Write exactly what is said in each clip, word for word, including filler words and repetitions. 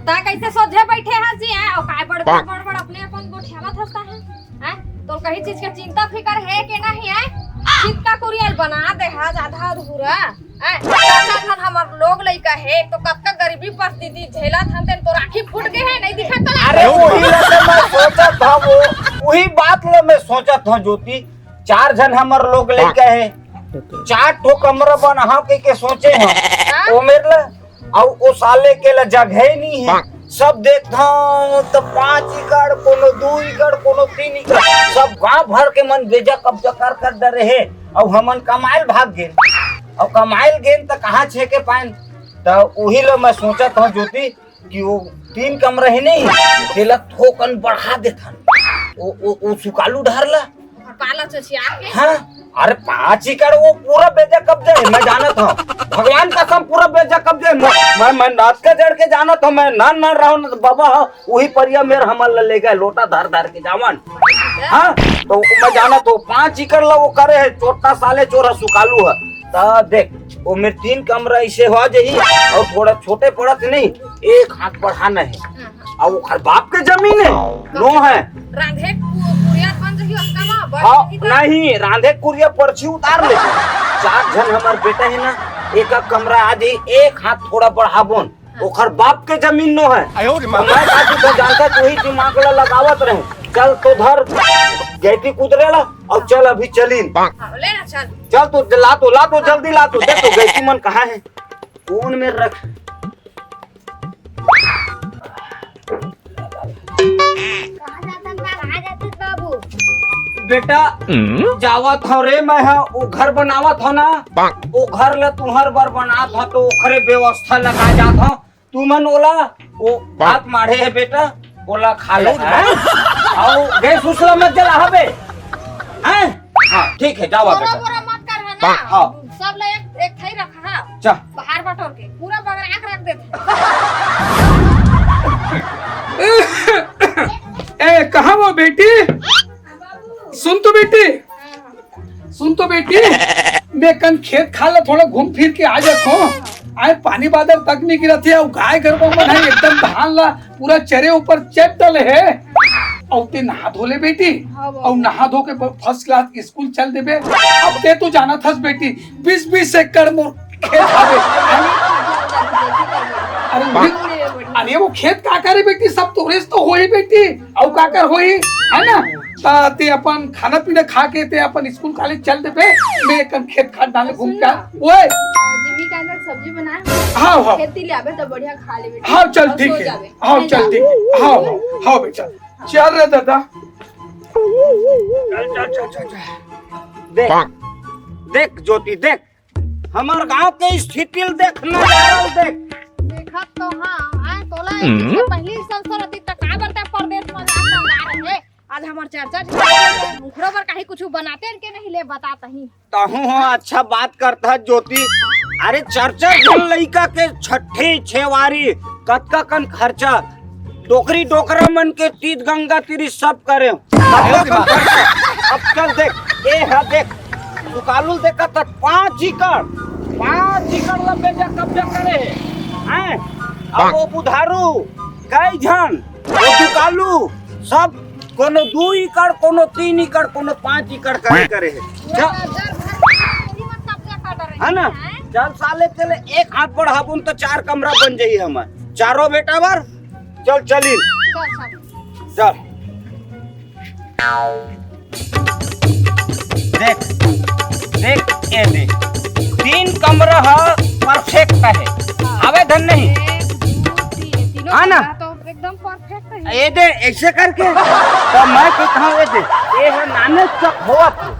ता कैसे सोझे बैठे हस जी, हैं? अउ काय बड़ बड़ बड़ बड़ अपने अपन गोठियावत हस ता, हैं? हैं? तोर कहीं चीज के चिंता फिकर हे के नहीं, हैं? चिंता कुरियल बना दे हस आधा अधूरा, हैं? चार चार झन हमर लोग लइका हे, तो कतका गरीबी परिस्थिति झेलत हन, तेन तोर आँखी फूट गे हे, नहीं दिखत तोला? अरे वही ला तो मैं सोचत हँव, वो वही बात ला मैं सोचत हँव ज्योति। चार झन हमर लोग लइका हे, चार ठो कमरा बनाहूँ कहिके सोचे हँव। हाँ? ओ मेर ला अउ ओ साले के ला जगह ही नहीं हे। सब देखथन त पाँच एकड़, कोनो दू एकड़, कोनो तीन एकड़, सब गांव भर के मन बेजा कब्जा कर कर डरे हे। अउ हमन कमाइल भाग गेन, अउ कमाइल गेन त कहाँ छेके पाएन? त उही ला मैं सोचत हँव ज्योति कि वो तीन कमरा हे नहीं, तेला थोकन बढ़ा देथन। ओ, ओ, ओ सुकालू डहर ला। काला चचिया के। हाँ, अरे पाँच एकड़ वो पूरा बेजा कब्जा हे, मैं जानत हँव। भगवान कसम पूरा बेजा कब्जा हे। मैं, मैं, मैं नाच के जड़ के जानत हँव, मैं नान नान रहँव न बाबा ह, उही परिया मेर हमन ला ले गए लोटा धर धर के जावन। हाँ, तो मैं जानत हँव पाँच एकड़ ला वो करे हे, चोट्टा साले चोर ह सुकालू ह। त देख, ओ मेर तीन कमरा ऐसे हो जाही अउ थोड़ा छोटे पड़त नहीं, एक हाथ बढ़ाना हे। अउ ओखर बाप के जमीन हे, नो हे। रांधे कु-, कुरिया बन जही ओतका म, बड़ हाँ, जही त। नहीं, रांधे कुरिया परछी उतार ले। चार झन हमर बेटा हे ना, एक एक कमरा आदि, एक हाथ थोड़ा बढ़ाबोन। ओखर बाप के जमीन नो हे। आयो रे माँ। मैं का तू तो जानता, तू ही दिमाग ला लगावत रहे। चल तो धर, गैती कुदरे ला, अउ चल अभी चलीन। हाँ, ले ना, चल। चल तो ला तो, ला तो, जल्दी ला तो, देख तो गैती मन कहाँ हे? कौन में रख? कहाँ जाथन बा-, कहाँ जाथन बाबू? बेटा, हम्म? जावत हँव रे मैं ह, ओ घर बनावत हँव ना, ओ घर ल तुँहर बर बनात हँव, तो ओखरे व्यवस्था लगा जात हँव। तुमन ओला, ओ भात माढ़े हे बेटा, ओला खा ले, हैं? अउ गैस उसला मत जला हबे, हैं? हाँ, ठीक हे, जावा बोरा बेटा। बोरा मत कर, है ना? हाँ। सब ला एक, एक ठई रखा, हाँ। चा। बाहर बटोर के पूरा बगरा के रख देथे। ए, कहाँ वो बेटी? सुन तो बेटी, सुन तो बेटी, मैं कन खेत खार ला थोड़ा घूम फिर के आ जात हँव। आय पानी बादर तक नहीं गिरत हे, अउ गाय गरुवा मन हे एकदम धान ला पूरा चरे ऊपर चट डले हे। अउ ते नहा धो ले बेटी, हाँ बाबू। अउ नहा धो के ब-, first class स्कूल चल देबे। अब ते तो जानत हस बेटी, बीस बीस एकड़ मोर खेत हवे। अरे वो, अरे वो खेत काकर हे बेटी, सब तोरेच तो होही बेटी, अउ काकर होही, है ना? त ते अपन खाना पीना खा के ते अपन स्कूल कॉलेज चल देबे, मैं एक खेत खार डाले घूम के आ-, ओए। जिमी का अंदर सब्जी बनाए। हाँ, हाँ। खेती ले आबे त बढ़िया खा लेबे। हाँ, चल ठीक हे। हाँ, चल ठीक हे। हाँ, हाँ, हाँ बेटा। चल रे दादा। चल, चल, चल, चल, चल। देख, देख ज्योति, देख, हमर गांव के स्थिति ल देख, नजारा ल देख। देखत तो हाँ, आय तोला हम्म। इससे पहली संसर अतीत तक का करते परदेस में जात मंगा रहे। आज हमर चर्चा झगड़ा, मुखरो बर कहीं कुछ बनाते के नहीं ले बता तही। तहूँ ह अच्छा बात करत हस ज्योति। अरे चर्चा झन लइका के छट्ठी छेवारी कतका कन खर्चा, डोकरी डोकरा मन के तीत गंगा तीरी सब करे। कतका कन खर्चा। अब चल देख, ए ह देख, सुकालू देखत हस पाँच एकड़, पाँच एकड़ ला बेजा कब्जा करे हे, हैं? अब वो बुधारू, कई झन, वो सुकालू, सब कोनो दू एकड़, कोनो तीन एकड़, कोनो पाँच एकड़ करे, करे हे। पूरा जा। बजार भर के पूरी मन कब्जा कर रहे है ना? हैं? चल साले, चले एक हाथ बढ़ाबुन त चार कमरा बन जाही हमर चारों बेटा बर। चल चली। चल, चल। चल। देख, देख, ए देख, तीन कमरा ह perfect हे। हाँ। आवे धन नहीं। एक, दू, तीन, तीनों हाँ ना? कमरा तो एकदम perfect हे। ए दे, ऐसे करके। त मैं कहत हँव, ए दे, ए ह नाने चक होवत हे।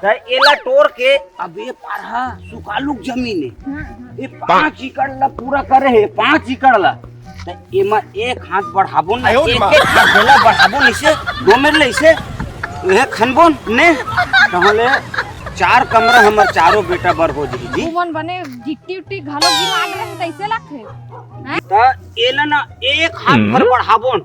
त एला टोर के, अब ए पार ह सुकालू के जमीन हे। हाँ, हाँ। ए पाँच एकड़ ला पूरा करे हे, पाँच एकड़ ला। त एमा एक हाथ बढ़ाबो ना, आयो रे एक, माँ। एक हाथ भेला बढ़ाबो ना, इसे दो मेर ले इसे, उहे खनबो ने, तहले चार कमरा हमर चारों बेटा बर हो जही जी। तुमन बने गिट्टी उट्टी घलो गिरा रहे, कैसे लगथे? हैं? त एला ना एक हाथ भर हम्म। बढ़ाबो न,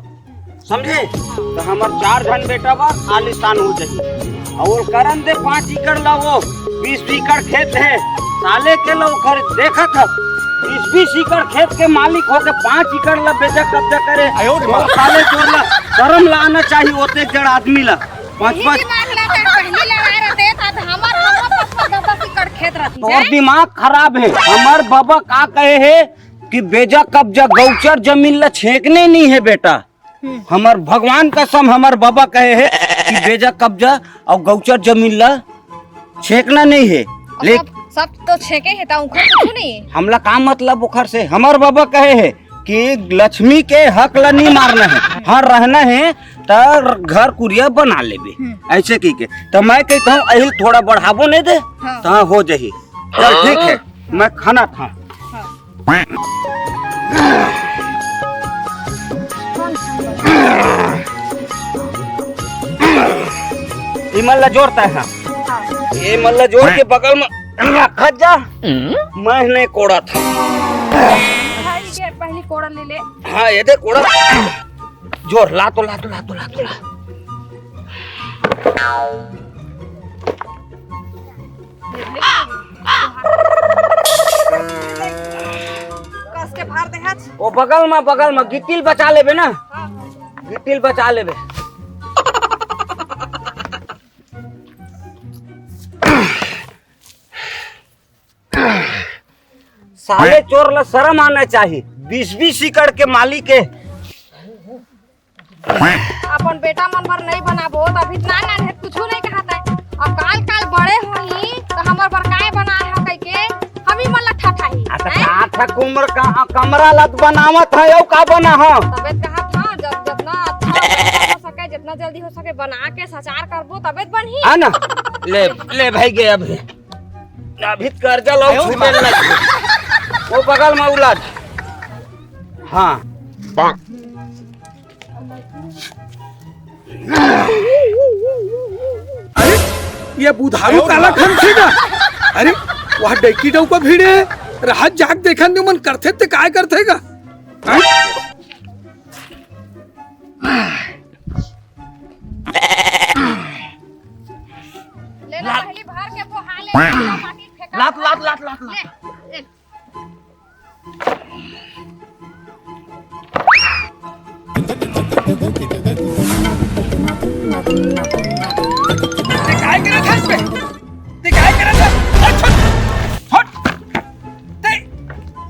समझे? त हमर चार झन बेटा बर आलीशान हो जही। अउ करन दे पाँच एकड़ ला वो, बीस एकड़ खेत हे, त साले के ला ओखर देखत हस, बीस बीस एकड़ खेत के मालिक होके पाँच एकड़ ला बेजा कब्जा करे। आयो रे तो बाप। साले तोर ला शरम ला आना चाहिए ओते जड़ आदमी ला। पाँच यही पाँच दिमाग ला कर पहली लड़ाई रहते त हमर हमर पाँच पाँच दस दस एकड़ खेत रहती तोर है। दिमाग खराब है। हमर बाबा का कहे है कि बेजा कब्जा गौचर जमीन ला छेंकने नहीं है बेटा। हम्म। हमर भगवान कसम हमर बाबा कहे है कि बेजा कब्जा और गौचर जमीन ला छेंकना नहीं है। और लेक- सब, सब तो छेंके है, ता उखर कुछ नहीं है। हमला का मतलब ओखर से? हमर बाबा कहे है कि लक्ष्मी के हक ला नहीं मारना है, हाँ रहना है त घर कुरिया बना लेबे। हम्म। ऐसे की के त मैं कहता हूँ अहिल थोड़ा बढ़ाबो नहीं दे हाँ। त हाँ हो जाही। चल ठीक है, मैं खाना था। हाँ। इमन ला जोड़ता है। हाँ। ये मन ला जोड़ के बगल में रखा जा। मैं नहीं कोड़ा था। भाई के पहली कोड़ा ले ले। हाँ, ये दे कोड़ा। जोर ला तो, ला तो, ला तो, ला तो, ला। कस के भार दे हाथ। ओ बगल में, बगल में गिट्टिल बचा लेबे ना। हाँ, हाँ। गिट्टिल बचा लेबे। साले चोर ला शर्म आना चाहिए, बीस बीस एकड़ के मालिक है। अपन बेटा मन बर नहीं बनाबो त अभी नान नान है, कुछ नहीं कहत है। अब काल काल बड़े होही त हमर बर काय बनाए हो कह के हम ही मन ला ठठाही। अच्छा, हैं? का था कुमर का कमरा लत बनावत है, यो का बना हो? तबे त कहत हाँ, जब जितना अच्छा हो सके, जितना जल्दी हो सके बना के सचार करबो तबे त बनही। है ना? ले, ले भाई गे अभी। अभी कर्जा लो आयो छूटे लग। वो बगल में उलट। हाँ। अरे, ये बुधारू काला खन थे का? अरे, वह डैकी डौका भिड़े, राहत जाग देखन दे मन करथे ते काय करथे का? हैं? ले ला, ला। पहली भर के पोहा ले, ला, बाकी फेंका लात, पोहा। लात, लात, लात, लात। ले, ले। ते काय करत हस बे? ते काय करत हस? हट, हट, हट। ते,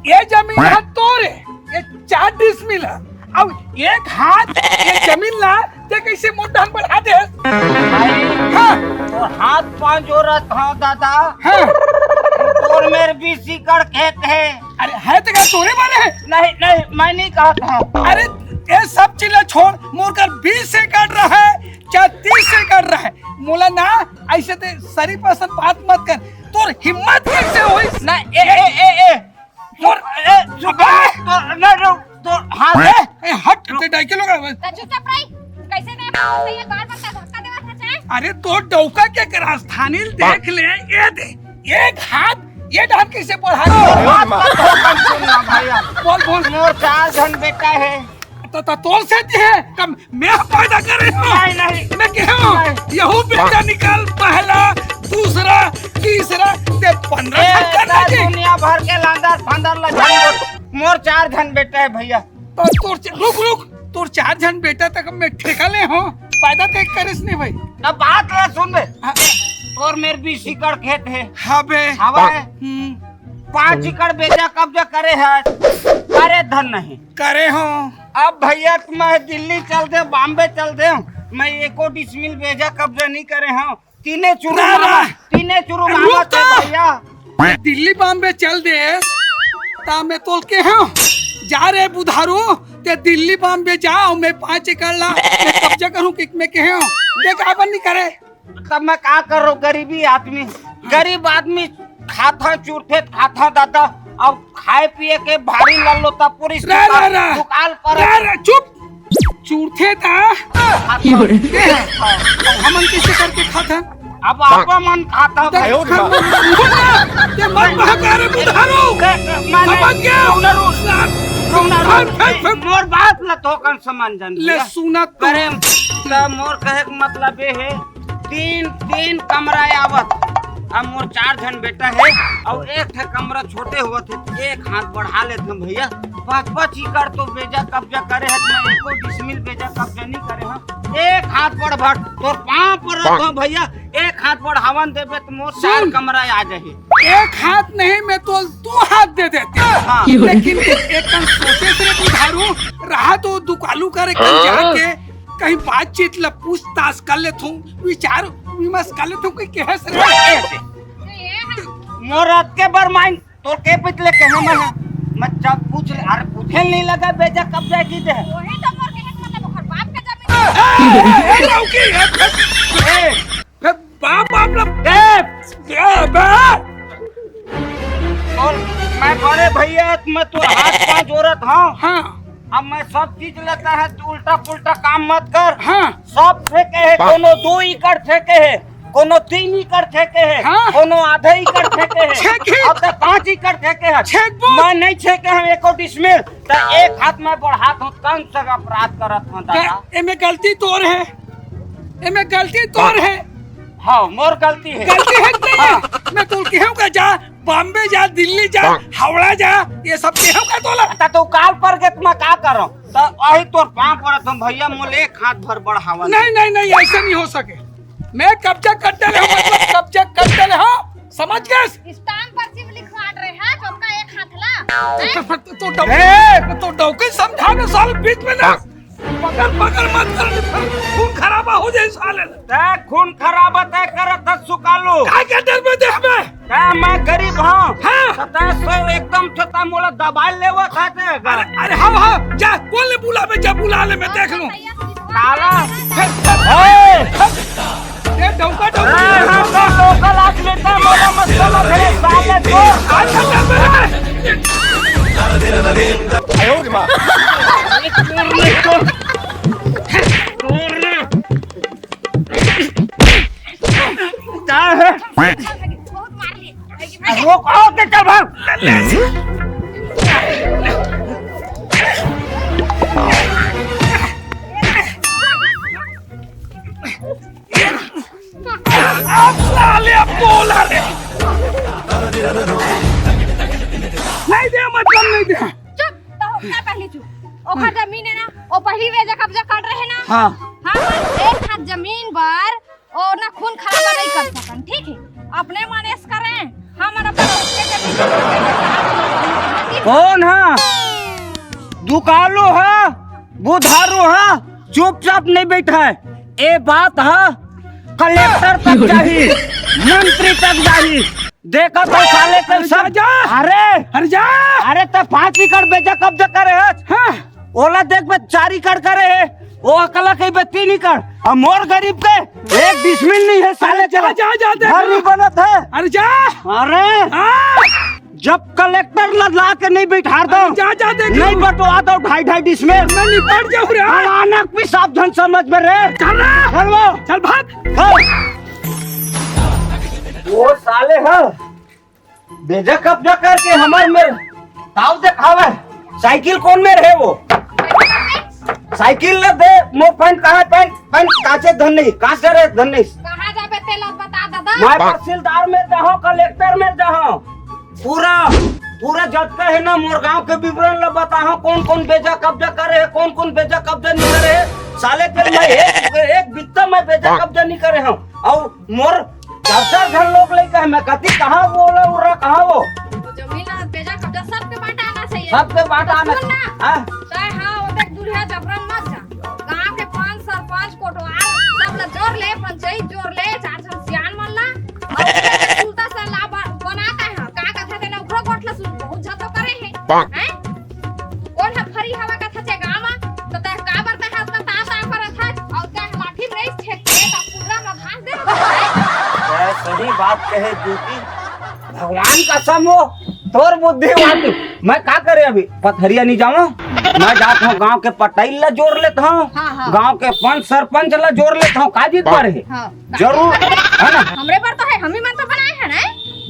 ये जमीन हा तोर हे, ये चार डिसमिल हे। अब एक हाथ ये जमीन ला, ते कैसे मोटा बढ़ा दे? भाई, हाँ। तोर हाथ पाँव जोरत हँव दादा। हाँ। तोर मेर बीस एकड़ खेत हे। अरे, है तो का तोरे बने हे? नहीं, नहीं, मैं नहीं कहत हँव। अरे, ये सब चीज ला छोड़, मोर कर बीस एकड़ रहे, चाहे तीस एकड़ रहे, मोला ना ऐसे ते शरीफ असन बात मत कर। तोर हिम्मत कैसे होइस? ना, ए, ए, ए, ए। तोर, ए, सुबह, तोर, ना, रुक, तोर हाथ ए, ए, हट, ते डाइके लोग आवे। त चुपचाप रही। कैसे ने बार बार का धक्का देवत है चाहे? अरे, तोर डौका के राजधानी देख ले, ये दे, एक हाथ, ये डाल कैसे बढ़ा दे? बात मत हो, कम सुन ना भैया। बोल, बोल। मोर चार झन बेटा हे। त, त तोर सेती हे, कम मैं पैदा करे हँव। नहीं, नहीं। मैं कहे हँव, नहीं। यहू बेटा निकाल, पहला, दूसरा, तीसरा, ते पंद्रह ए, ठन कर त दे। दुनिया भर के लांदर फांदर ला झन बोल। मोर चार झन बेटा हे भैया। त तोर च-, रुक, रुक, तोर चार झन बेटा तक मैं ठेका ले हँव, पैदा ते करेस नहीं भाई। अब बात ला सुन बे। हाँ। तोर मेर बीस एकड़ खेत हे। हाँ बे। हवा हे। हम्म। पाँच एकड़ बेजा कब्जा करे हे। करे धन नहीं। करे हँव। अब भैया, मैं दिल्ली चल दे, बॉम्बे चल दे, मैं एको डिसमिल बेजा कब्जा नहीं करे हँव। तीने चुरु ना, मामा, ना। तीने चुरु रुक मामा तो। ते भैया। दिल्ली बॉम्बे चल दे, ता मैं तोल के हँव। जा रे बुधारू, ते दिल्ली बॉम्बे जा, अउ मैं पाँच एकड़ ला मैं कब्जा करहूँ कि मैं कहे हँव। देख, अपन नहीं करे। तब मैं का करों, गरीबी आदमी, गरीब आदमी खाथँव, चुरथे खाथँव दादा, अब खाए पिए के भारी लल्लो तब पुलिस रे, दुकाल, रे, रे। दुकाल पर रे, रे, चुप। चुरथे ता। हाँ, तो हमन कैसे करके खाथन? अब आप मन खाथव। देख, आयो रे बाप। हम, सुन ना, ते मत बहका रे बुधारू। देख, मैं समझ गया? रुक ना, रुक। रुक ना, रुक। हट, हट, हट। मोर बात ल थोकन समझ जान ले भैया। सुना तो। करे, त मोर कहे के मतलब ये हे, तीन, तीन कमरा आवत। अब मोर चार झन बेटा हे, अउ एक ठे कमरा छोटे होवत हे, एक हाथ बढ़ा लेत हन भैया। पाँच पाँच एकड़ तो बेजा कब्जा करे हे, मैं एको डिसमिल बेजा कब्जा नहीं करे हन। एक हाथ बढ़ भट तोर पाँव परत हन भैया, एक हाथ बढ़ावन देबे तो मोर चार सुन। कमरा आ जाही। एक हाथ नहीं, मैं तो दो हाथ दे देती। हाँ। लेकिन एक कन सोचे से बुधारू रहा तो दुकालू करे कन जाके कहीं बातचीत ला पूछताछ कर लेत हूँ, विचार विमर्श कर लेत हूँ कि कहे से मोर रात के बर माइन तोर के पितले कहे मैं, मैं जब पूछ ले, अरे पूछे नहीं लगा बेजा कब्जा की दे। वही तो मोर कहे के मतलब ओकर बाप के जमीन। ए, ए, ए, ए, ए, ए, ए, बाप, बाप ला ए! ए, बे! और मैं बड़े भैया, मैं तो हाथ पाँव जोड़त हूँ। हाँ। अब मैं सब चीज लेता है, तू उल्टा पुल्टा काम मत कर। हाँ। सब ठेके है, हाँ। कोनो दो एकड़ ठेके है, कोनो तीन एकड़ ठेके है, हाँ। कोनो आधा एकड़ ठेके है। छेक ही। अब तो पाँच एकड़ ठेके है। छेक बोल। मैं नहीं छेके हूँ एको डिसमिल, तो एक हाथ में बढ़ात हूँ, कौन सा अपराध करत हूँ दादा? ए, एमे गलती तोर है। एमे गलती तोर हे। हाँ, मोर गलती हे। गलती हे कि नहीं हे? हाँ। मैं तोल केहेंव का जा, बॉम्बे जा, दिल्ली जा, हाँ। हावड़ा जा, ये सब केहेंव का तोला? त तू काल पर के मैं का करंव? त अही तोर पाँव परत हंव भैया, मोला एक हाथ भर बढ़ावा। नहीं, नहीं, नहीं, ऐसे नहीं हो सके। मैं कब्जा कर डरे हंव, मतलब कब्जा कर डरे हंव, समझ गेस? स्टाम्प पर्ची में लिखवा रहे हैं, चौका एक हाथ ला। तो, तो, तो, तो, ए! तो डौकी समझा ना साल बीच में ना। पकड़, पकड़ मत कर, खून खराबा हो जाए साले। तै खून खराबा तै करत हस सुकालू। काय के डर में देह में? तै मैं गरीब हंव। हाँ। त तै सो एकदम से तै मोला दबाए लेवत हस तै। अरे, अरे, हाँ, हाँ, जा, बोल ले, बुला बे, जा, बुला ले, मैं देख लूं। काला। ए! ए, डौका, डौका। ए, हम तो लोकल आदमी था, मोला मत समझ रे, साले तो। अच्छा, डर में। बहुत मार ली। रोक, आओ, के चल भाग। अब साले, अब बोला रे। नहीं दे, मतलब नहीं दे। चुप, तो हो गया पहली चुप। ओकर जमीन है ना, वो पहली बेजा कब्जा कर रहे ना। हाँ। हाँ, हाँ, एक हाथ जमीन पर और ना खून खराबा नहीं कर सकन, ठीक है? अपने मनेस करें, हम अपन ओके जमीन कौन हा? दुकालू हा, बुधारू हा, चुपचाप नहीं बैठा है। ए बात हा, कलेक्टर तक जाही, मंत्री तक जाही। देखा तो साले के अरे सब। जा, जा। अरे, अरे जा। अरे त पाँच एकड़ बेजा कब्जा करे हस। हाँ। ओला देख बे, चार एकड़ करे हे, ओ अकला कही बे तीन एकड़, अउ मोर गरीब के एक डिसमिल नहीं हे साले। अरे जा, चला। जा, जा, देख घर लो। नहीं बनत हे। अरे जा। अरे। हाँ। जब कलेक्टर ला, ला के नहीं बिठार दो, अरे जा, जा, देख नहीं लो। बंटवा दो ढाई ढाई डिसमिल। मैं निपट जाऊँ रे। फलाना भी सावधान समझ में रे। चल रे। चल वो। चल भाग। हाँ। वो साले हा, बेजा कब्जा करके हमर मेर ताव देखावे। साइकिल कोन मेर हे वो? साइकिल ला दे, मोर पैंट कहाँ हे? पैंट, पैंट काचे धन नहीं, काचे रे धन नहीं। कहाँ जाबे तेला बता दादा? मैं तहसीलदार मेर जाहूँ, कलेक्टर मेर जाहूँ। पूरा, पूरा जतका हे ना मोर गांव के विवरण ला बताहूँ, कौन कौन बेजा कब्जा करे हे, कौन कौन बेजा कब्जा नहीं करे हे। साले के मैं एक, एक बित्ता मैं बेजा हाँ। कब्जा नहीं करे हूँ। अउ मोर चार चार झन लोग लइका हे, मैं कति कहाँ वो ओला उर्रा कहाँ वो? वो जमीन ला बेजा कब्जा सबके बांटा आना चाहिए। सबके बांटा आना सुन ना। चाहिए। हाँ। तय हाँ, वो देख दूल्हा जबरन मत जा। गांव के पंच, सरपंच, कोटवार सब ला जोर ले, पंचायत जोर ले, चार झन सियान मन ला। अउ सुलता सन ला ब-, बनाता है। का कथे तेने ओकरो गोठ ला सुन, बहुत झतो करे हे। हैं? कोन ह फरी हवा कथा चे गाँव म? त तैं काबर तैं ह अतना ताव ताव करत हस? अउ तैं ह लाठी म रईस छेक के त कुदरा म घास दे। तैं सही बात कहे ज्योति, भगवान कसम हो, तोर बुद्धि बात। मैं का करे अभी? पथरिया नहीं जाऊँ, मैं जात हूँ गाँव के पटैल ला जोर लेत हूँ, हाँ, हाँ। गाँव के पंच सरपंच ला जोर लेत हूँ, का जीत पर हे? हाँ। जरूर, है ना? हमरे बर तो है, हम ही मन तो बनाए हैं ना।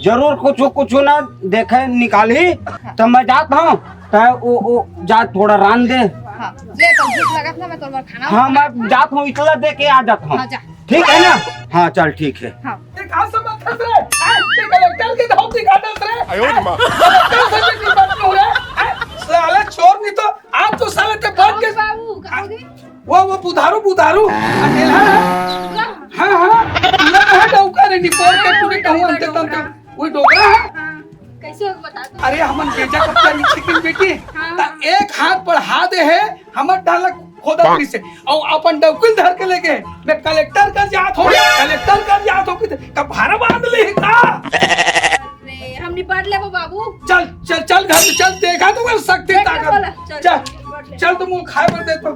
जरूर कुछ, कुछ ना देखे निकाली, हाँ। तो मैं जात हूँ, तो वो, वो जा थोड़ा रान दे। हाँ, जे तो भूख लगत ना, मैं तोर बर खाना हाँ, बना मैं दूँ। जात हूँ, इतला दे के आ जात हूँ। हाँ, जा। ठीक है ना? हाँ, चल ठीक है। हाँ। एक हाथ से मत खस रे। साले चोर नहीं तो, आज तो साले ते बच गए। बाबू, कहोगे? वो, वो बुधारू, बुधारू। अकेला है। हाँ, हाँ। पूरा कहाँ डौका रे, निपोर के पूरे कहूँ अंते तंते। वो डोकरा है। हाँ, कैसे हो बता दो। अरे, हमन बेजा कब्जा नहीं छिकिन बेटी। हाँ। ता एक हाथ बढ़ा दे है, हमर डाला खोदा पुलिस से। और अपन डौकिल धर के लेके, मैं कलेक्टर कर जात हो, कलेक्टर कर जात हो, कि तब भारा बांध ले का? अरे, हम निपट लेबो बाबू। चल, चल, चल घर में चल, देखा तो कर सकते देख ले ताकत। बोला, चल, चल, निपट ले। चल, तुम वो खाए पर दे तो।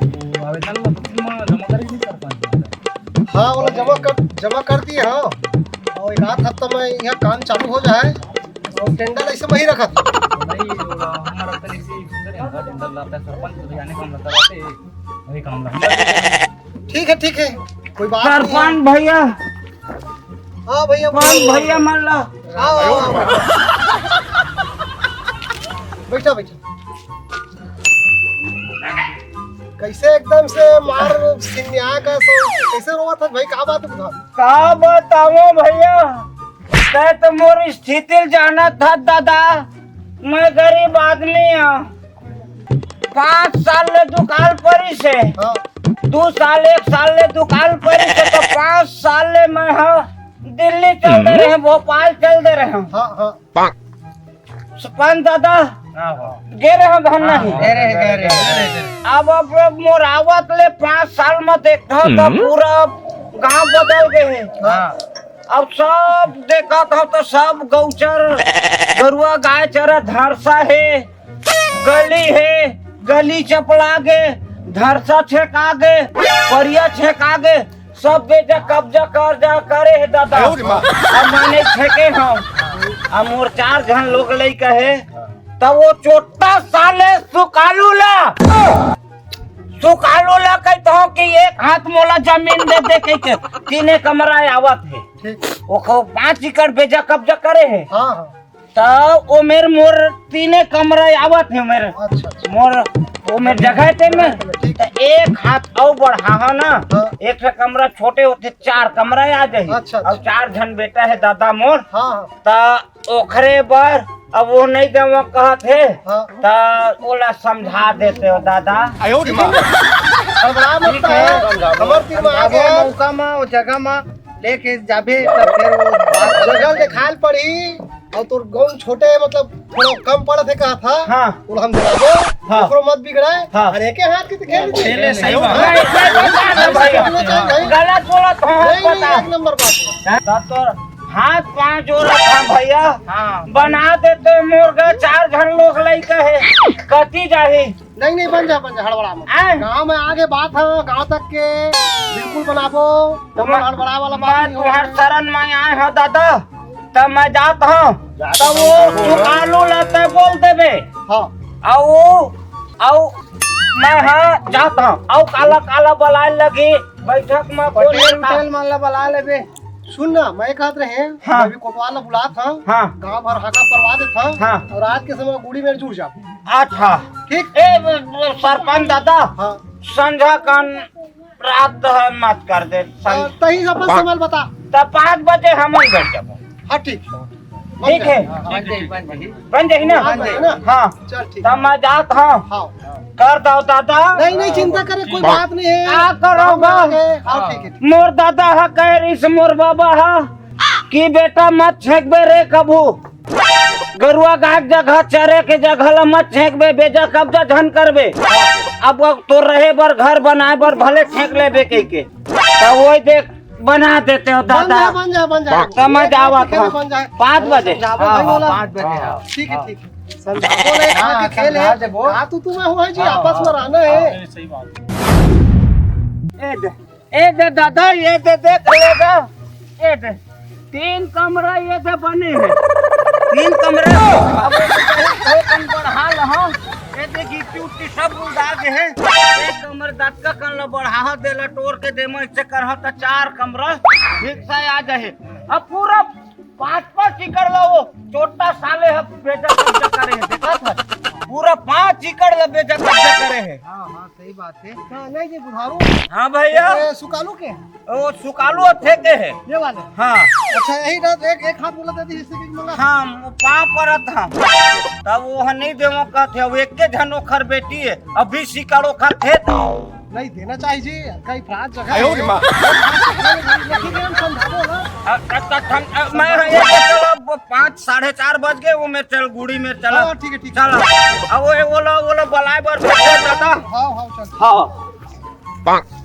तो आवेदन ला तो तुम जमा करे नहीं कर पाए? हाँ, वो ला जमा कर, जमा कर दिए, हाँ। और एक आध हफ्ता में यहाँ काम चालू हो जाए, और टेंडर ऐसे वही रखा था। नहीं, वो हमारा तो ऐसे ही सुंदर है, हमारा टेंडर लाता है, सरपंच को जाने का हम रहता रहते, वही काम ला। ठीक है, ठीक है, कोई बात नहीं है। सरपंच भैया, हाँ भैया, सरपंच बोलो। भैया मन ला। आओ, आओ, आओ। बैठा, बैठा। कैसे एकदम से मार सिन्या का सो, कैसे रोवत हस भाई, का बात है बुधारू? का बतावो भैया, तै तो मोर स्थिति ल जानत हस दादा, मैं गरीब आदमी हूँ। पाँच साल ले दुकाल परिस हे, हाँ। दू साल, एक साल ले दुकाल परिस हे, तो पाँच साल ले मैं ह दिल्ली चल दे रहे, भोपाल चल दे रहे। हाँ, हाँ। सरपंच दादा, हाँ, हाँ। गे रहे हम हाँ, नहीं। हाँ, गे रहे, गे रहे। अब, अब मोर आवत ले पाँच साल में देखा तो हम्म। पूरा गांव बदल गए है। हाँ। अब सब देखा था तो सब गौचर, गरुआ गाय चरा धरसा है, गली है, गली चपला गे, धरसा छेका गे, परिया छेका गे, सब बेजा कब्जा कर जा करे हे दादा। अरे माँ। अब माने छेके हम, अब मोर चार झन लोग लइका हे, तब वो चोट्टा साले सुकालू ला, सुकालू ला कहता हूँ कि एक हाथ मोला जमीन दे दे कह के, तीने कमरा आवत हे। ठीक। ओखो पाँच एकड़ बेजा कब्जा करे हे। हाँ, हाँ। त ओ मेर मोर तीने कमरा आवत हे मेर। अच्छा, अच्छा। मोर ओ मेर जगह ते में। ठीक। त एक हाथ अउ बढ़ाहा ना। हाँ। एक से कमरा छोटे होते, चार कमरा आ जाही। अच्छा, अच्छा। अउ चार झन बेटा हे दादा मोर। हाँ, हाँ। त ओखरे बर अब वो नहीं देवा कहत हे। हाँ। त ओला समझा देते हो दादा। घबरा मत ठीक है। है। हमर तीर में आ अब गया। वो मौका में, वो जगह में लेके जाबे, तब फिर वो बात जगह देखाल पड़ी। अउ तोर गौन छोटे, मतलब, थोड़ा कम पड़त हे कहा था। हाँ। बोला हम दिलाबो, हाँ। ओकरो मत बिगड़ाए। हाँ। अरे के हाथ के तो खेल दी। खेले सही बात। हाँ, नहीं, नहीं, नहीं, नहीं, नहीं, नहीं, नहीं। गलत बोलत हो, नहीं, नहीं, पता। एक नंबर बात है। तब तो हाथ पाँव जोड़त हन भैया। हाँ। बना देते मोर गा, चार झन लोग लइका हे। कती जाही। नहीं, नहीं, बन जा, बन जा, हड़बड़ा मत। आय। गाँव में आगे बात है, गाँव तक के बिल्कुल बनाबो। तो मैं, हड़बड़ा वाला बात मैं नहीं होगा। तुहार शरण में आए हूँ दादा, तब मैं जात हूँ, जात तब वो हूँ। सुकालू ला तै बोल देबे। हाँ। अउ, अउ मैं हाँ जात हूँ, अउ काला काला बलाए लगी बैठक में कोई पटेल नहीं था। उटेल मन ला बला लेबे। सुन ना, मैं कहत रहे, हाँ। मैं भी कोटवार ला बुलात हूँ, हाँ। गाँव भर हाका परवा देत हूँ, हाँ। अउ रात के समय गुड़ी में जुड़ जाबो। अच्छा। ठीक। ए, सरपंच दादा, हाँ। संझा कन रात दहर मत कर दे, हाँ, संझा। तही अपन समय बता। त पाँच बजे हमन बैठ जाबो। हाँ, ठीक। ठीक है। हाँ, बन जाही, बन जाही। बन जाही ना? बन जाही ना? हाँ। चल, ठीक। तब मैं जात हूँ। हाँ। कर दो दादा। नहीं, नहीं, चिंता करे, कोई बात नहीं है। का करो गाँव में बा? आ गए। हाँ, ठीक है, ठीक। मोर दादा हा कह रहीस, मोर बाबा हा कि बेटा मत छेंकबे रे कभू। गरुआ गाय के जगह, चरे के जगह ला मत छेंकबे, बेजा कब्जा झन करबे। अब तो रहे बर घर बनाए बर भले छेंक लेबे कह के। त वही देख बना देते हो बन दादा। जा, बन जा, बन जा। समझ आवत है। बन जा। पाँच बजे। जाबो हाँ, भाई हाँ, बोला। पाँच बजे, हाँ। ठीक है, ठीक है। समझा बोले, हाँ, हाँ, खेल है। समझा देबो। हाँ, तू, तू मैं हुआ जी, हाँ, आपस में हाँ, रहना है। हाँ, सही बात। ए दे, ए दे दादा, ये दे, देख लेगा। ए दे, तीन कमरा ये दे बने हैं। तीन कमरा? अब वो तो कहीं दो कम बढ़ा लो, हाँ। ये दे, गिट्टी उट्टी सब उड़ा दे है। एक कमर दतका कन ला बढ़ा दे ला, टोर के दे में से करहा त चार कमरा ठीक से आ जाए। अब पूरा पाँच पाँच एकड़ ला वो चोट्टा साले ह बेजा कब्जा करे है, देखा था? पूरा पाँच एकड़ ल बेचा कब्जा करे हे। हाँ, हाँ, सही बात है। हाँ, नहीं जी, बुधारू। हाँ भैया। ए, सुकालू के? वो सुकालू अथे के हे। ये वाले? हाँ। अच्छा, यही ना, एक, एक हाथ बोला था, इससे कुछ मंगा। हाँ, वो पाँव परत हम। तब वो ह नहीं देवो कहत हे, वो एके झन ओखर बेटी हे, अभी सिकड़ ओखर थे तो। नहीं, देना चाहिए जी, कई प्रांत जगह आयो रे माँ। ठीक है, हम समझाबो ना। अ, अ, अ, हम, अ, मैं ह, ये तो चलो, वो पाँच, साढ़े चार बज गए, वो मैं चल, गुड़ी में चला। हाँ, ठीक है, ठीक है। चला। अब वो, वो लो, वो लो, बलाए बर बैठे दादा। हाँ, हाँ, चल। हाँ।